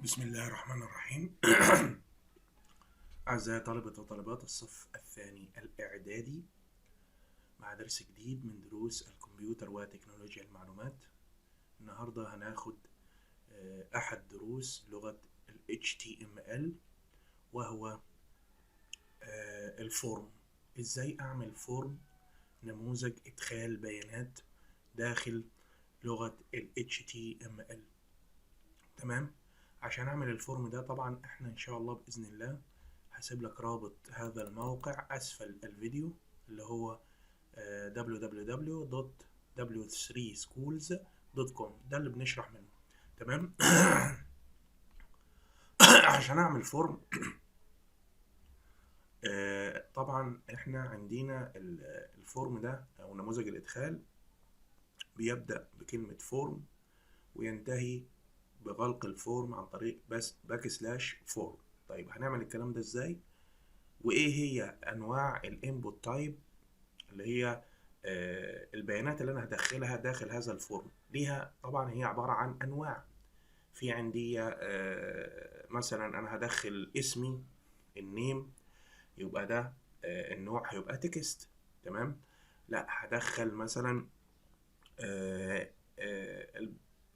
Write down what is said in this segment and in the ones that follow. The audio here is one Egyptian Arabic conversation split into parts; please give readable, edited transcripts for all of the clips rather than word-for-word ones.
بسم الله الرحمن الرحيم. أعزائي طلبة وطالبات الصف الثاني الإعدادي، مع درس جديد من دروس الكمبيوتر وتكنولوجيا المعلومات. النهاردة هناخد أحد دروس لغة ال HTML، وهو ال form. إزاي أعمل form، نموذج إدخال بيانات داخل لغة ال HTML. تمام؟ عشان اعمل ال form ده طبعا احنا ان شاء الله باذن الله هسيب لك رابط هذا الموقع اسفل الفيديو، اللي هو www.w3schools.com، ده اللي بنشرح منه. تمام؟ عشان اعمل form، طبعا احنا عندنا ال form ده او نموذج الادخال بيبدأ بكلمة form وينتهي بغلق ال form عن طريق بس backslash form. طيب هنعمل الكلام ده ازاي؟ وايه هي انواع ال input type اللي هي البيانات اللي انا هدخلها داخل هذا ال form؟ ليها طبعا هي عبارة عن انواع. في عندي مثلا انا هدخل اسمي ال name، يبقى ده النوع هيبقى text. تمام؟ لا، هدخل مثلا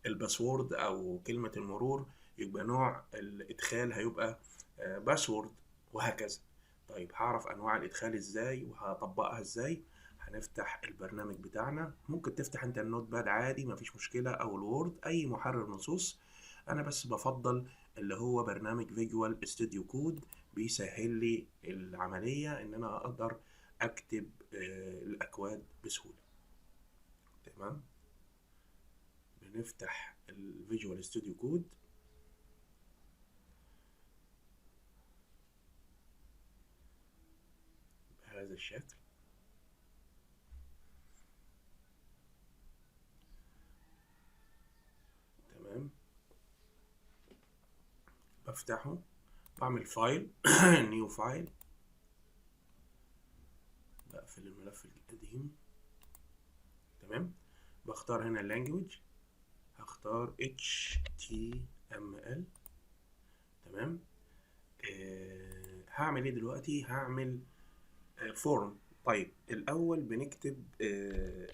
ال password او كلمة المرور، يبقى نوع الادخال هيبقى password، وهكذا. طيب هعرف انواع الادخال ازاي وهطبقها ازاي؟ هنفتح البرنامج بتاعنا. ممكن تفتح انت ال Notepad عادي، مفيش مشكلة، او ال Word، اي محرر نصوص. انا بس بفضل اللي هو برنامج Visual Studio Code، بيسهل لي العملية ان انا اقدر اكتب الاكواد بسهولة. تمام؟ بنفتح ال Visual Studio Code. بهذا الشكل. تمام؟ بفتحه، بعمل file، new file، بقفل الملف القديم. تمام؟ بختار هنا language، هختار HTML. تمام؟ هعمل ايه دلوقتي؟ هعمل form. طيب الاول بنكتب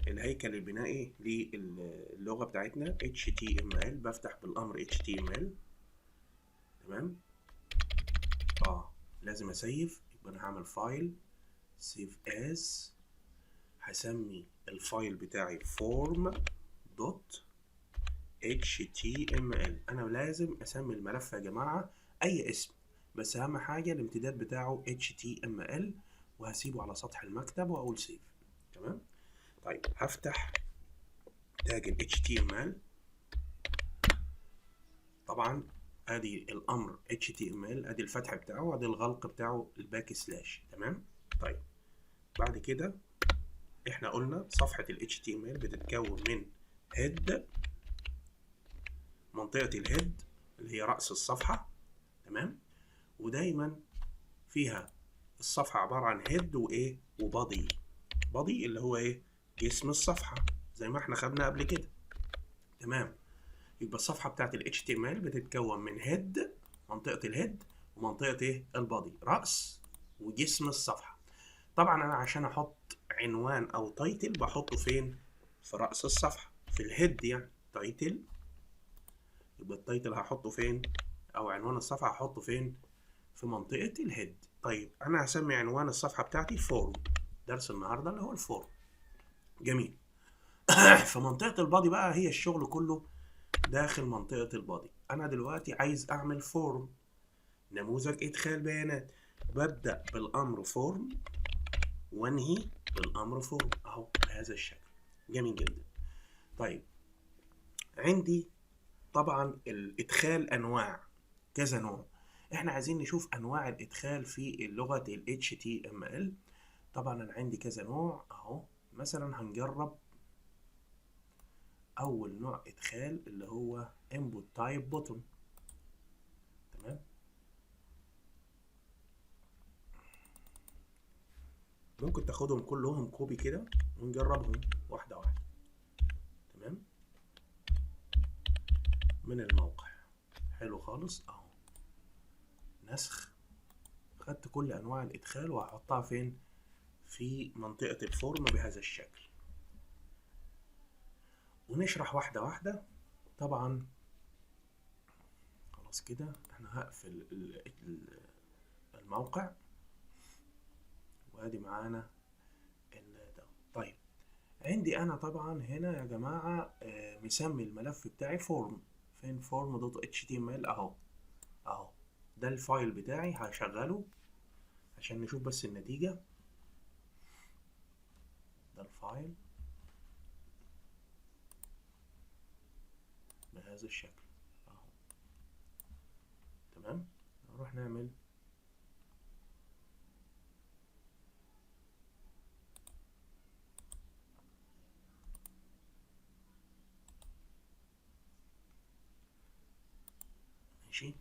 الهيكل البنائي للغة بتاعتنا HTML. بفتح بالامر HTML. تمام؟ لازم اسيف، يبقى انا هعمل file save as، هسمي ال file بتاعي form dot HTML. انا لازم اسمي الملف يا جماعة اي اسم، بس اهم حاجة الامتداد بتاعه HTML، وهسيبه على سطح المكتب واقول save. تمام؟ طيب هفتح tag ال HTML. طبعا ادي الامر HTML، ادي الفتح بتاعه وادي الغلق بتاعه ال backslash. تمام؟ طيب بعد كده احنا قلنا صفحة ال HTML بتتكون من head، منطقة ال head اللي هي رأس الصفحة. تمام؟ ودايما فيها الصفحة عبارة عن head وإيه؟ و body. body اللي هو إيه؟ جسم الصفحة زي ما احنا خدنا قبل كده. تمام؟ يبقى الصفحة بتاعت ال HTML بتتكون من head، منطقة ال head، ومنطقة إيه؟ ال body، رأس وجسم الصفحة. طبعا أنا عشان أحط عنوان أو title بحطه فين؟ في رأس الصفحة، في ال head يعني title. يبقى ال title هحطه فين؟ او عنوان الصفحة هحطه فين؟ في منطقة ال head. طيب انا هسمي عنوان الصفحة بتاعتي form، درس النهارده اللي هو ال form. جميل. في منطقة ال body بقى هي الشغل كله داخل منطقة ال body. انا دلوقتي عايز اعمل form، نموذج ادخال بيانات. ببدا بالامر form وانهي بالامر form اهو بهذا الشكل. جميل جدا. طيب عندي طبعا الادخال انواع، كذا نوع. احنا عايزين نشوف انواع الادخال في اللغة ال HTML. طبعا انا عندي كذا نوع اهو. مثلا هنجرب اول نوع ادخال اللي هو input type button. تمام؟ ممكن تاخدهم كلهم copy كده ونجربهم واحدة واحدة. تمام؟ من الموقع. حلو خالص اهو، نسخ. خدت كل انواع الادخال وهحطها فين؟ في منطقة ال form بهذا الشكل. ونشرح واحدة واحدة. طبعا خلاص كده احنا هقفل الموقع، وادي معانا ده. طيب عندي انا طبعا هنا يا جماعة مسمي الملف بتاعي form، فين form dot HTML اهو، اهو ده ال file بتاعي، هشغله عشان نشوف بس النتيجة. ده ال file بهذا الشكل اهو، تمام. نروح نعمل ماشي.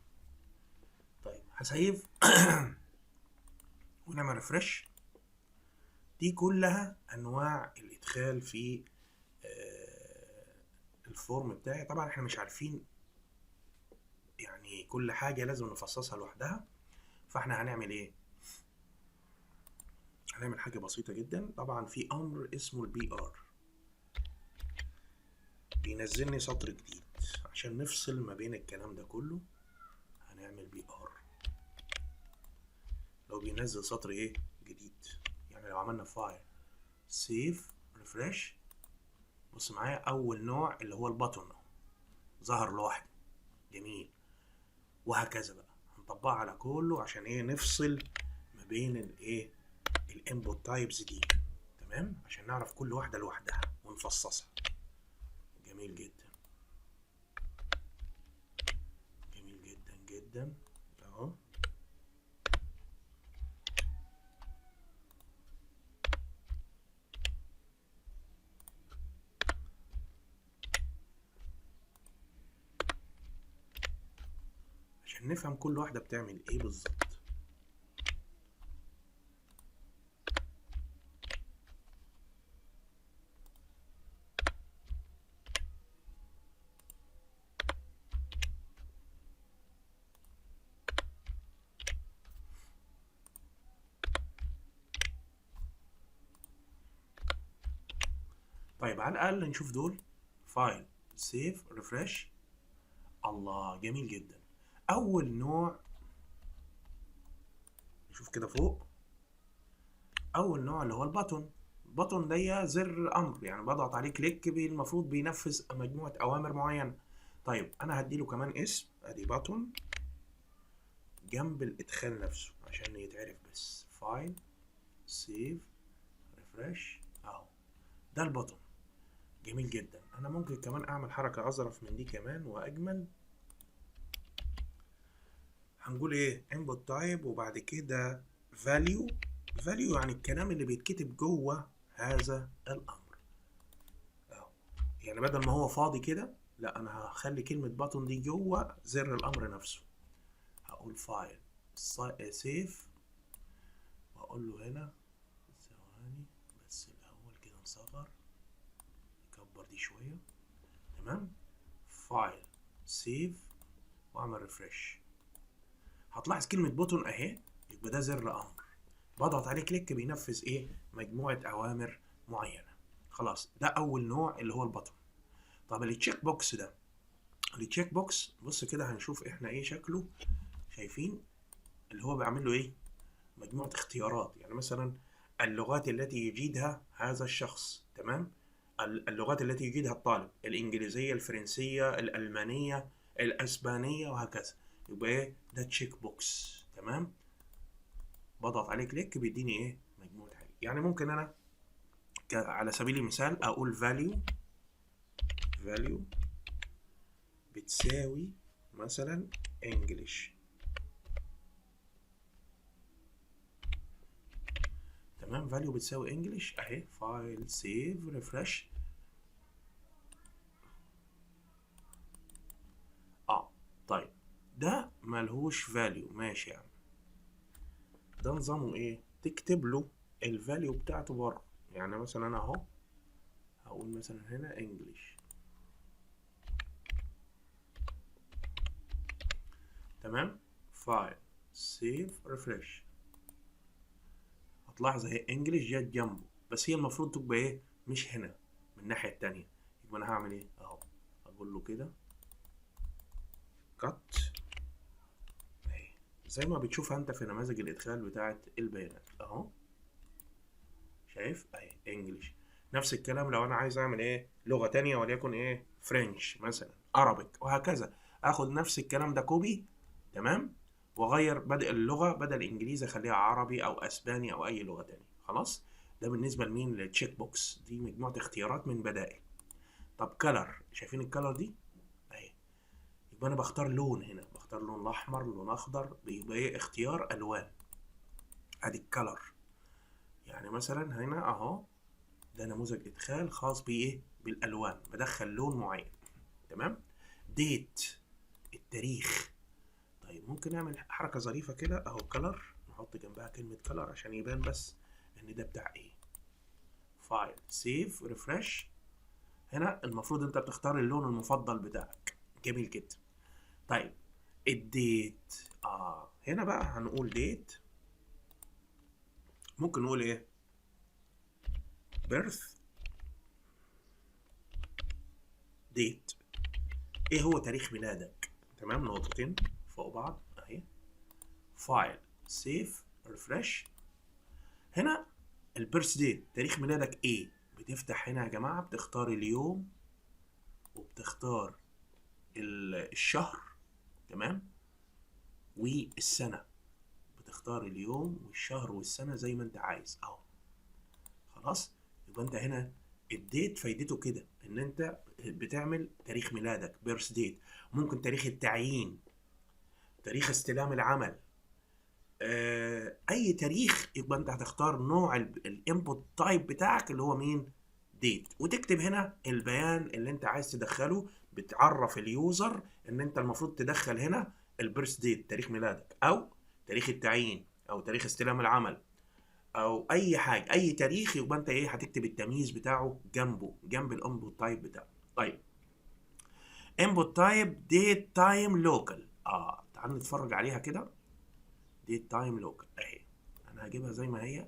طيب ه save ونعمل refresh. دي كلها انواع الادخال في ال form بتاعي. طبعا احنا مش عارفين يعني كل حاجة لازم نفصصها لوحدها، فاحنا هنعمل ايه؟ هنعمل حاجة بسيطة جدا. طبعا في امر اسمه ال BR بينزلني سطر جديد عشان نفصل ما بين الكلام ده كله. هنعمل BR لو بينزل سطر ايه جديد، يعني لو عملنا file save refresh، بص معايا اول نوع اللي هو ال button ظهر لوحده، جميل. وهكذا بقى هنطبقها على كله عشان ايه؟ نفصل ما بين الايه ال input types دي، تمام، عشان نعرف كل واحدة لوحدها ونفصصها. جميل جدا، جميل جدا جدا اهو. عشان نفهم كل واحدة بتعمل ايه بالظبط. طيب على الأقل نشوف دول. file save refresh. الله، جميل جدا. أول نوع نشوف كده فوق، أول نوع اللي هو ال button. ال button ده زر أمر، يعني بضغط عليه click المفروض بينفذ مجموعة أوامر معينة. طيب أنا هديله كمان اسم، أدي button جنب الإدخال نفسه عشان يتعرف بس. file save refresh أهو ده ال button. جميل جدا. أنا ممكن كمان أعمل حركة أظرف من دي كمان وأجمل. هنقول ايه؟ input type وبعد كده value. value يعني الكلام اللي بيتكتب جوه هذا الامر اهو. يعني بدل ما هو فاضي كده، لا انا هخلي كلمة button دي جوه زر الامر نفسه. هقول file save واقول له هنا ثواني بس الاول كده نصغر نكبر دي شوية، تمام. file save واعمل refresh. هتلاحظ كلمة button اهي، يبقى ده زر امر، بضغط عليه click بينفذ ايه؟ مجموعة اوامر معينة. خلاص ده اول نوع اللي هو ال button. طب ال check box ده، ال check box بص كده هنشوف احنا ايه شكله. شايفين اللي هو بيعمل له ايه؟ مجموعة اختيارات، يعني مثلا اللغات التي يجيدها هذا الشخص، تمام، اللغات التي يجيدها الطالب، الانجليزية، الفرنسية، الالمانية، الاسبانية، وهكذا. يبقى ايه ده؟ check box، تمام. بضغط عليه click بيديني ايه؟ مجموعة حاجات. يعني ممكن انا على سبيل المثال اقول value value بتساوي مثلا English، تمام. value بتساوي English اهي. file save refresh. طيب ده ملهوش value، ماشي يعني. ده نظامه ايه؟ تكتب له ال value بتاعته بره. يعني مثلا انا اهو هقول مثلا هنا English، تمام. file، save، refresh. هتلاحظ اهي English جت جنبه، بس هي المفروض تبقى ايه؟ مش هنا، من الناحية التانية. يبقى انا هعمل ايه؟ اهو اقول له كده cut اهي، زي ما بتشوفها انت في نماذج الادخال بتاعه البيانات اهو، شايف؟ اهي English. نفس الكلام لو انا عايز اعمل ايه؟ لغة تانية، وليكن ايه؟ French مثلا، Arabic، وهكذا. اخد نفس الكلام ده copy، تمام، واغير بدء اللغة، بدل انجليزي اخليها عربي او اسباني او اي لغة تانية. خلاص، ده بالنسبة لمين؟ لل check box. دي مجموعة اختيارات من بدائل. طب color، شايفين ال color دي اهي؟ يبقى انا بختار لون هنا، بختار لون احمر، لون اخضر، بيبقى ايه؟ اختيار الوان. ادي ال color. يعني مثلا هنا اهو، ده نموذج ادخال خاص بايه؟ بالالوان، بدخل لون معين. تمام. date، التاريخ. طيب ممكن نعمل حركة ظريفة كده اهو، color، نحط جنبها كلمة color عشان يبان بس ان ده بتاع ايه. file، save، refresh. هنا المفروض انت بتختار اللون المفضل بتاعك. جميل جدا. طيب ال date، هنا بقى هنقول date، ممكن نقول ايه؟ birth date، ايه هو تاريخ ميلادك. تمام، نقطتين فوق بعض اهي. file، save، refresh. هنا ال birth date، تاريخ ميلادك ايه. بتفتح هنا يا جماعة، بتختار اليوم وبتختار الشهر، تمام، والسنة. بتختار اليوم والشهر والسنة زي ما انت عايز اهو. خلاص، يبقى انت هنا ال date فايدته كده ان انت بتعمل تاريخ ميلادك birth date، ممكن تاريخ التعيين، تاريخ استلام العمل، اي تاريخ. يبقى انت هتختار نوع ال input type بتاعك اللي هو مين؟ date، وتكتب هنا البيان اللي انت عايز تدخله. بتعرف ال user ان انت المفروض تدخل هنا ال birth date، تاريخ ميلادك، او تاريخ التعيين، او تاريخ استلام العمل، او اي حاجه، اي تاريخ. يبقى انت ايه؟ هتكتب التمييز بتاعه جنبه، جنب ال input type بتاعه. طيب input type date time local، تعال نتفرج عليها كده. date time local اهي، انا هجيبها زي ما هي.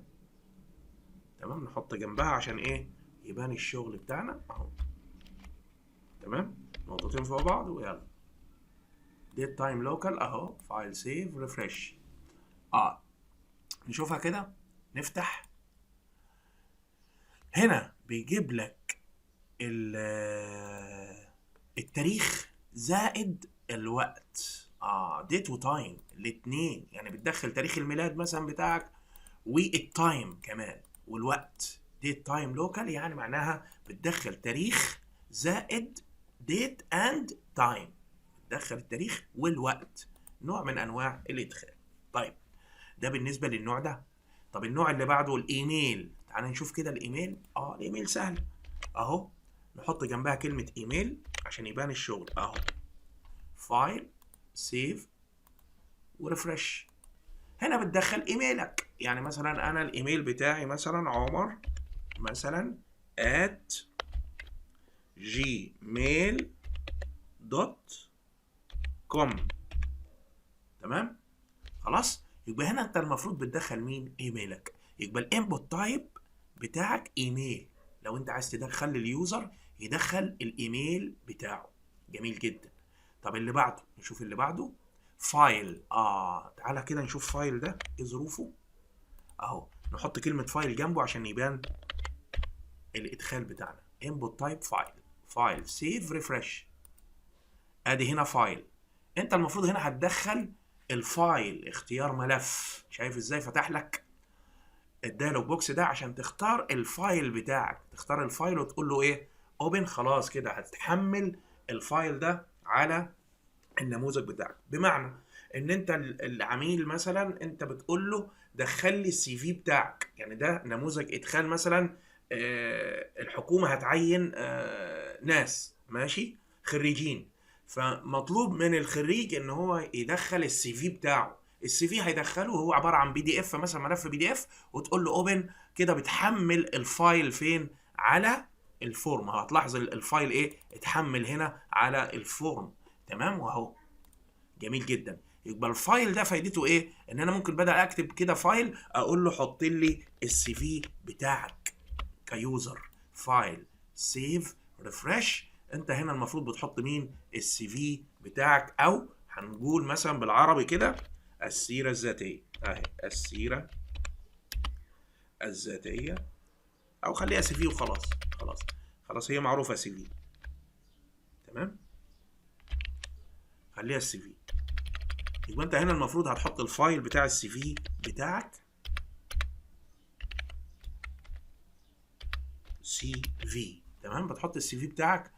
تمام، نحط جنبها عشان ايه؟ يبان الشغل بتاعنا اهو. تمام، نقطتين فوق بعض ويلا date time local اهو. file، save، refresh. نشوفها كده. نفتح هنا، بيجيب لك التاريخ زائد الوقت، date و time الاثنين. يعني بتدخل تاريخ الميلاد مثلا بتاعك وال time كمان والوقت. date time local يعني معناها بتدخل تاريخ زائد date and time، بتدخل التاريخ والوقت، نوع من انواع الادخال. طيب ده بالنسبة للنوع ده. طب النوع اللي بعده الايميل. تعال نشوف كده الايميل. الايميل سهل اهو، نحط جنبها كلمة ايميل عشان يبان الشغل اهو. file، save و refresh. هنا بتدخل ايميلك، يعني مثلا انا الايميل بتاعي مثلا عمر مثلا @gmail.com. تمام، خلاص. يبقى هنا انت المفروض بتدخل مين؟ ايميلك. يبقى ال input type بتاعك ايميل، لو انت عايز تدخل ال user يدخل الايميل بتاعه. جميل جدا. طب اللي بعده، نشوف اللي بعده، file. تعالى كده نشوف file ده ايه ظروفه اهو. نحط كلمة file جنبه عشان يبان الادخال بتاعنا. input type file، file، save، refresh. ادي هنا file. انت المفروض هنا هتدخل ال file، اختيار ملف. شايف ازاي فتح لك ال dialog box ده؟ عشان تختار ال file بتاعك، تختار ال file وتقول له ايه؟ open. خلاص كده هتحمل ال file ده على النموذج بتاعك. بمعنى ان انت العميل مثلا انت بتقول له دخل لي ال CV بتاعك، يعني ده نموذج ادخال مثلا الحكومة هتعين ناس ماشي خريجين، فمطلوب من الخريج ان هو يدخل ال CV بتاعه. ال CV هيدخله هو عبارة عن PDF مثلا، ملف PDF، وتقول له open. كده بتحمل ال file فين؟ على ال form. هتلاحظ ال file ايه؟ اتحمل هنا على ال form. تمام، واهو جميل جدا. يبقى ال file ده فايدته ايه؟ ان انا ممكن بدل اكتب كده file اقول له حط لي ال CV بتاعك ك user. file save refresh. انت هنا المفروض بتحط مين؟ ال CV بتاعك، او هنقول مثلا بالعربي كده السيرة الذاتية اهي، السيرة الذاتية، او خليها CV وخلاص. خلاص خلاص هي معروفة CV. تمام، خليها ال CV. يبقى انت هنا المفروض هتحط ال file بتاع ال CV بتاعك CV. تمام، بتحط ال CV بتاعك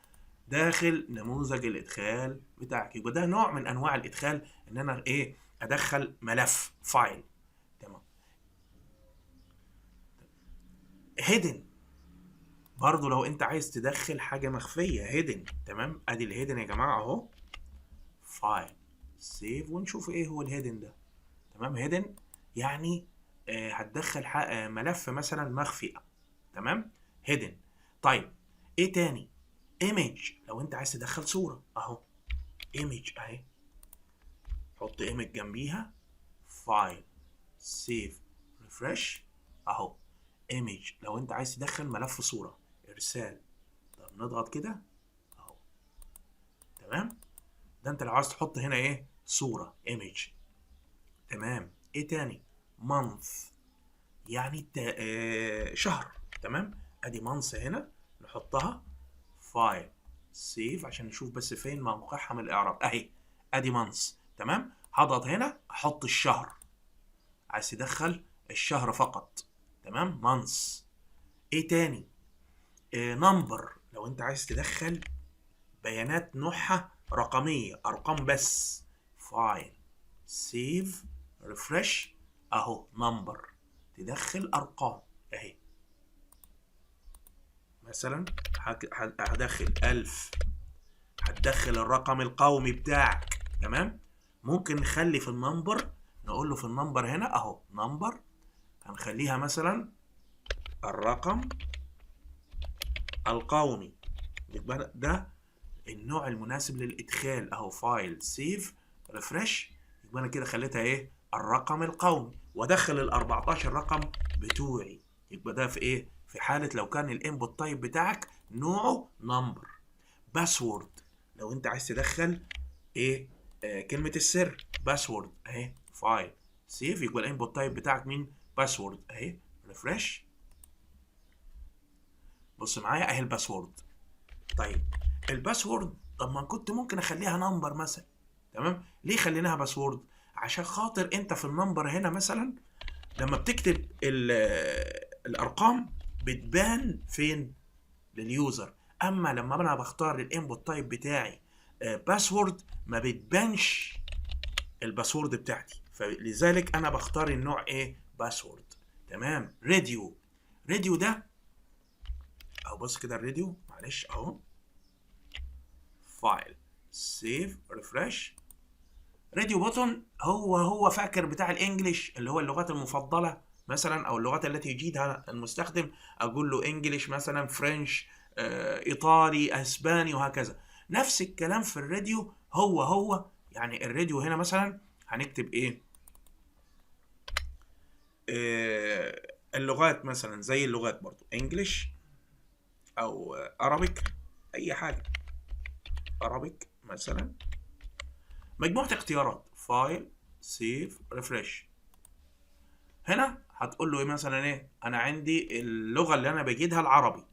داخل نموذج الادخال بتاعك. يبقى ده نوع من انواع الادخال، ان انا ايه؟ ادخل ملف file. تمام. hidden برضو لو انت عايز تدخل حاجة مخفية hidden. تمام، ادي ال hidden يا جماعة اهو، file save، ونشوف ايه هو ال hidden ده. تمام، hidden يعني هتدخل ملف مثلا مخفي. تمام، hidden. طيب ايه تاني؟ image، لو انت عايز تدخل صوره اهو، image اهي، حط image جنبيها، file save refresh اهو image، لو انت عايز تدخل ملف صوره، ارسال. طب نضغط كده اهو. تمام، ده انت لو عايز تحط هنا ايه؟ صوره image. تمام، ايه تاني؟ month يعني شهر. تمام، ادي month هنا نحطها، file save عشان نشوف بس فين موقعها من الاعراب اهي، ادي month. تمام، هضغط هنا احط الشهر، عايز تدخل الشهر فقط. تمام، month. ايه تاني؟ number، لو انت عايز تدخل بيانات نوعها رقمية، ارقام بس، file save refresh اهو number، تدخل ارقام اهي. مثلا هدخل 1000، هتدخل الرقم القومي بتاعك. تمام، ممكن نخلي في ال number، نقول له في ال number هنا اهو number، هنخليها مثلا الرقم القومي، يبقى ده النوع المناسب للادخال اهو، file save refresh. يبقى انا كده خليتها ايه؟ الرقم القومي، وادخل ال 14 رقم بتوعي. يبقى ده في ايه؟ في حالة لو كان ال input type بتاعك نوعه number. password، لو انت عايز تدخل ايه؟ كلمة السر، password اهي، file save. يبقى ال input type بتاعك مين؟ password اهي، refresh. بص معايا اهي ال password. طيب ال password، طب ما كنت ممكن اخليها number مثلا. تمام، ليه خليناها password؟ عشان خاطر انت في ال number هنا مثلا لما بتكتب الارقام بتبان فين؟ لل user. اما لما انا بختار ال input type بتاعي password ما بتبانش ال password بتاعتي، فلذلك انا بختار النوع ايه؟ password. تمام. radio، radio ده اهو، بص كده الراديو، معلش اهو، file save refresh. radio button هو فاكر بتاع ال English اللي هو اللغات المفضلة مثلا، او اللغات التي يجيدها المستخدم، اقول له English مثلا، French، ايطالي، اسباني، وهكذا. نفس الكلام في الراديو، هو يعني الراديو هنا مثلا هنكتب ايه؟ اللغات مثلا، زي اللغات برضو English او Arabic، اي حاجة Arabic مثلا، مجموعة اختيارات، file save refresh. هنا هتقول له ايه مثلا؟ ايه، انا عندي اللغة اللي انا بجيدها العربي،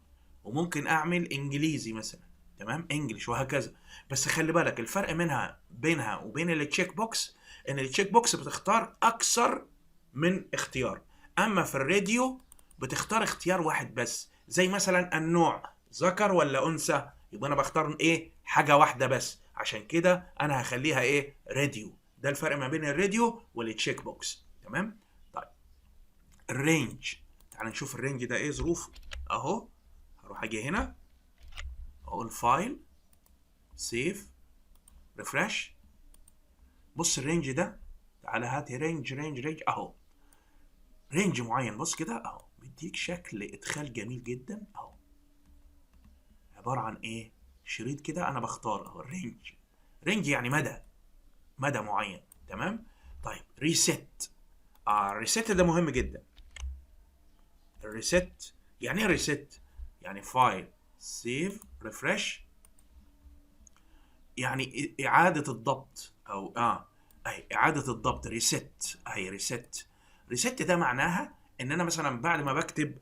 وممكن اعمل انجليزي مثلا، تمام، English وهكذا. بس خلي بالك الفرق بينها وبين ال check box، ان ال check box بتختار اكثر من اختيار، اما في الراديو بتختار اختيار واحد بس، زي مثلا النوع ذكر ولا انثى، يبقى انا بختار ايه؟ حاجة واحدة بس، عشان كده انا هخليها ايه؟ راديو. ده الفرق ما بين ال radio وال check box. تمام. طيب ال range، تعال نشوف ال range ده ايه ظروفه اهو. هروح اجي هنا اقول file save refresh. بص ال range ده، تعالى هات range range range اهو، range معين، بص كده اهو، بيديك شكل ادخال جميل جدا اهو، عبارة عن ايه؟ شريط كده انا بختار اهو ال range. range يعني مدى. مدى معين. تمام. طيب reset، reset ده مهم جدا. ال reset يعني ايه reset؟ يعني file save refresh، يعني اعاده الضبط، او اهي اعاده الضبط reset، اهي reset. reset ده معناها ان انا مثلا بعد ما بكتب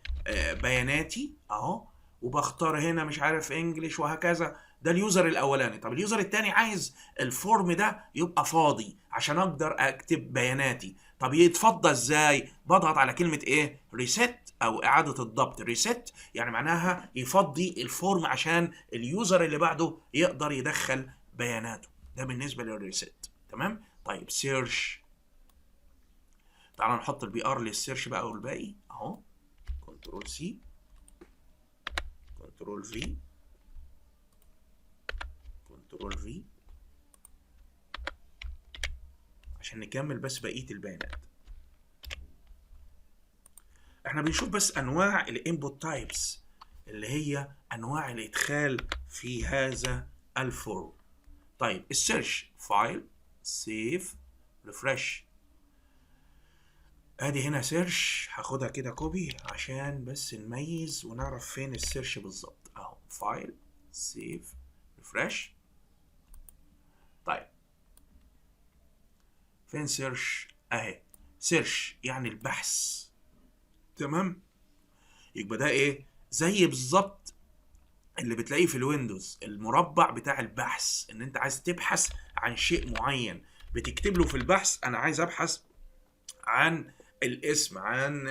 بياناتي اهو، وبختار هنا مش عارف English وهكذا، ده ال user الاولاني. طب ال user الثاني عايز ال form ده يبقى فاضي عشان اقدر اكتب بياناتي. طب يتفضى ازاي؟ بضغط على كلمة ايه؟ reset او اعاده الضبط. reset يعني معناها يفضي ال form عشان ال user اللي بعده يقدر يدخل بياناته. ده بالنسبة لل reset. تمام. طيب search، تعال نحط ال BR لل search بقى والباقي اهو، control C control V control V عشان نكمل بس بقية البيانات. احنا بنشوف بس انواع ال input types اللي هي انواع الادخال في هذا ال form. طيب ال search، file save refresh، ادي هنا search، هاخدها كده copy عشان بس نميز ونعرف فين ال search بالظبط. اهو file save refresh. طيب فين search؟ اهي search يعني البحث. تمام. يبقى ده ايه؟ زي بالظبط اللي بتلاقيه في ال Windows، المربع بتاع البحث، ان انت عايز تبحث عن شيء معين بتكتب له في البحث انا عايز ابحث عن الاسم، عن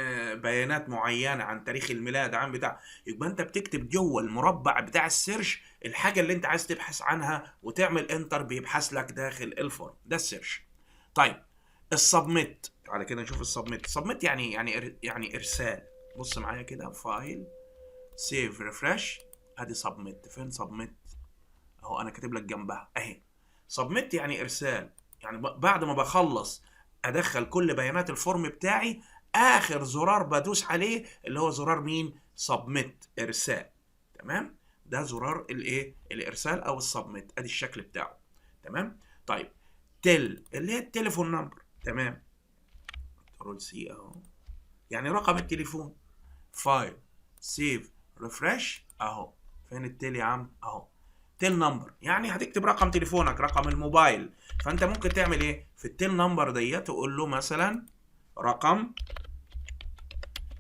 بيانات معينه، عن تاريخ الميلاد، عن بتاع. يبقى انت بتكتب جوه المربع بتاع ال search الحاجة اللي انت عايز تبحث عنها وتعمل enter، بيبحث لك داخل ال form ده ال search. طيب ال submit، تعالى كده نشوف ال submit. submit يعني ارسال. بص معايا كده، file save refresh، ادي submit. فين submit؟ اهو انا كاتب لك جنبها اهي submit يعني ارسال. يعني بعد ما بخلص ادخل كل بيانات ال form بتاعي، اخر زرار بدوس عليه اللي هو زرار مين؟ submit، ارسال. تمام. ده زرار الايه؟ الارسال او ال submit، ادي الشكل بتاعه. تمام. طيب tel اللي هي ال telephone number. تمام. control C اهو، يعني رقم التليفون. file save refresh، اهو فين ال tel يا عم؟ اهو tel number، يعني هتكتب رقم تليفونك، رقم الموبايل. فانت ممكن تعمل ايه في ال tel number ديت؟ تقول له مثلا رقم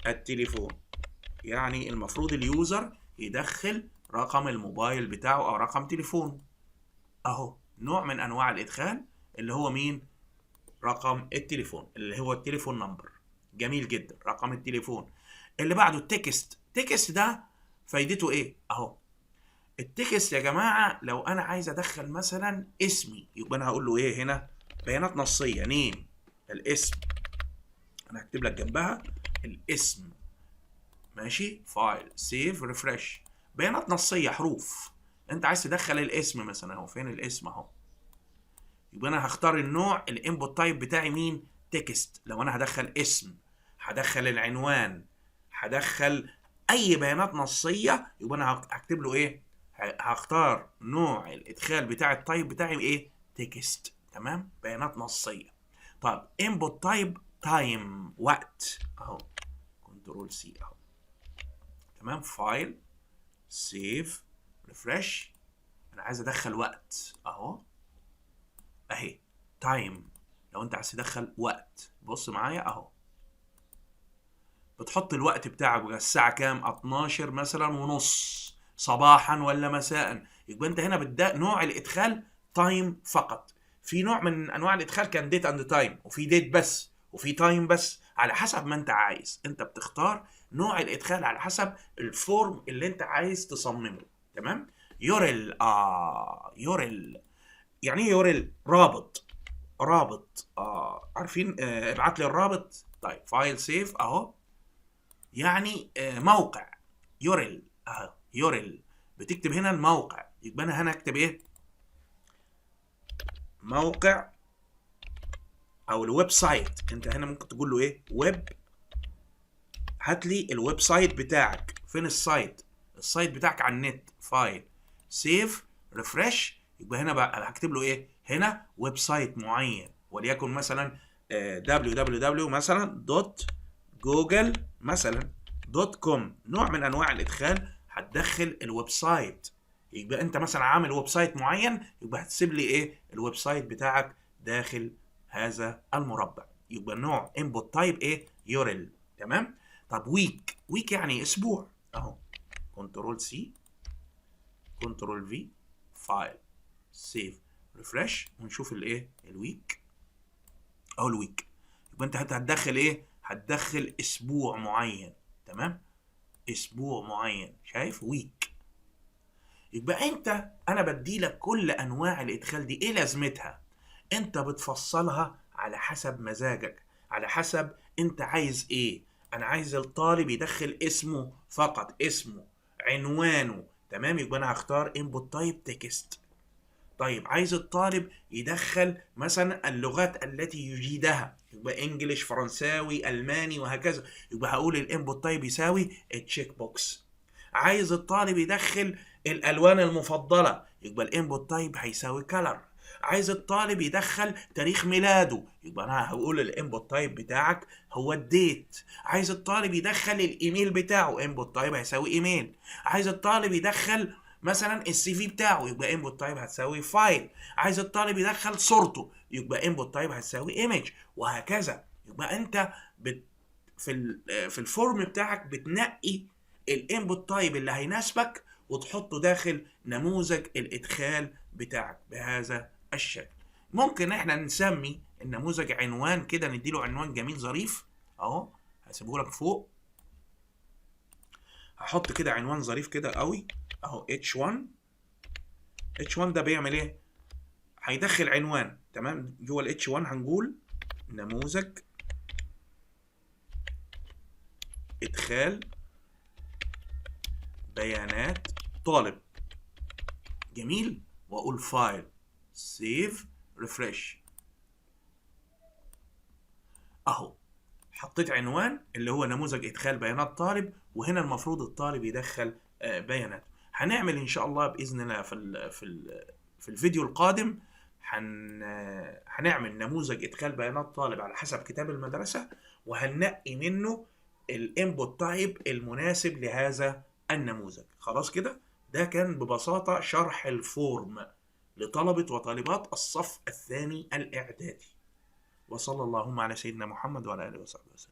التليفون، يعني المفروض ال user يدخل رقم الموبايل بتاعه او رقم تليفونه. اهو نوع من انواع الادخال اللي هو مين؟ رقم التليفون اللي هو ال telephone number. جميل جدا، رقم التليفون. اللي بعده ال text. text ده فايدته ايه؟ اهو ال text يا جماعة، لو انا عايز ادخل مثلا اسمي، يبقى انا هقول له ايه هنا؟ بيانات نصيه، name الاسم، انا هكتب لك جنبها الاسم. ماشي. file save refresh، بيانات نصية حروف، انت عايز تدخل الاسم مثلا، اهو فين الاسم؟ اهو. يبقى انا هختار النوع ال input type بتاعي مين؟ text. لو انا هدخل اسم، هدخل العنوان، هدخل اي بيانات نصيه، يبقى انا هكتب له ايه؟ هختار نوع الادخال بتاع ال type بتاعي ايه؟ text. تمام، بيانات نصيه. طب input type time، وقت، اهو control C اهو. تمام. file save refresh، انا عايز ادخل وقت اهو، اهي time. لو انت عايز تدخل وقت، بص معايا اهو، بتحط الوقت بتاعك بقى الساعة كام؟ 12 مثلا ونص صباحا ولا مساء. يبقى انت هنا بتدا نوع الادخال time فقط. في نوع من انواع الادخال كان date and time، وفي date بس، وفي time بس، على حسب ما انت عايز. انت بتختار نوع الادخال على حسب ال form اللي انت عايز تصممه. تمام. URL، URL يعني ايه URL؟ رابط، رابط. عارفين ابعت لي الرابط. طيب file save اهو، يعني موقع URL اهو URL، بتكتب هنا الموقع. يبقى انا هنا اكتب ايه؟ موقع او ال website. انت هنا ممكن تقول له ايه؟ ويب، هات لي ال website بتاعك. فين ال site؟ ال site بتاعك على النت. file save refresh، يبقى هنا بقى هكتب له ايه؟ هنا website معين، وليكن مثلا www مثلا dot Google مثلا dot com، نوع من انواع الادخال. هتدخل ال website، يبقى انت مثلا عامل website معين، يبقى هتسيب لي ايه؟ ال website بتاعك داخل هذا المربع. يبقى نوع input type ايه؟ URL. تمام. طب week، week يعني اسبوع اهو، control C control V، file، save، refresh، ونشوف الايه؟ ال week اهو ال week. يبقى انت هتدخل ايه؟ هتدخل اسبوع معين. تمام، اسبوع معين، شايف؟ week. يبقى انت انا بدي لك كل انواع الادخال دي ايه لازمتها، انت بتفصلها على حسب مزاجك، على حسب انت عايز ايه. انا عايز الطالب يدخل اسمه فقط، اسمه، عنوانه، تمام، يبقى انا هختار input type text. طيب عايز الطالب يدخل مثلا اللغات التي يجيدها، يبقى English، فرنساوي، الماني، وهكذا، يبقى هقول ال input type يساوي check box. عايز الطالب يدخل الالوان المفضله، يبقى ال input type هيساوي color. عايز الطالب يدخل تاريخ ميلاده، يبقى انا هقول ال input type بتاعك هو ال date. عايز الطالب يدخل الايميل بتاعه، input type هيساوي ايميل. عايز الطالب يدخل مثلا ال CV بتاعه، يبقى input type هتساوي file. عايز الطالب يدخل صورته، يبقى input type هتساوي image، وهكذا. يبقى انت في ال form بتاعك بتنقي ال input type اللي هيناسبك وتحطه داخل نموذج الادخال بتاعك بهذا الشكل. ممكن احنا نسمي النموذج عنوان كده، نديله عنوان جميل ظريف اهو، هسيبه لك فوق. هحط كده عنوان ظريف كده قوي اهو، H1. H1 ده بيعمل ايه؟ هيدخل عنوان. تمام، جوه ال H1 هنقول نموذج ادخال بيانات طالب. جميل، واقول file، save، refresh. اهو حطيت عنوان اللي هو نموذج ادخال بيانات طالب، وهنا المفروض الطالب يدخل بياناته. هنعمل ان شاء الله باذن الله في الفيديو القادم هنعمل نموذج ادخال بيانات طالب على حسب كتاب المدرسه، وهننقي منه ال input type المناسب لهذا النموذج. خلاص كده، ده كان ببساطة شرح ال form لطلبه وطالبات الصف الثاني الاعدادي. وصلى اللهم على سيدنا محمد وعلى اله وصحبه وسلم.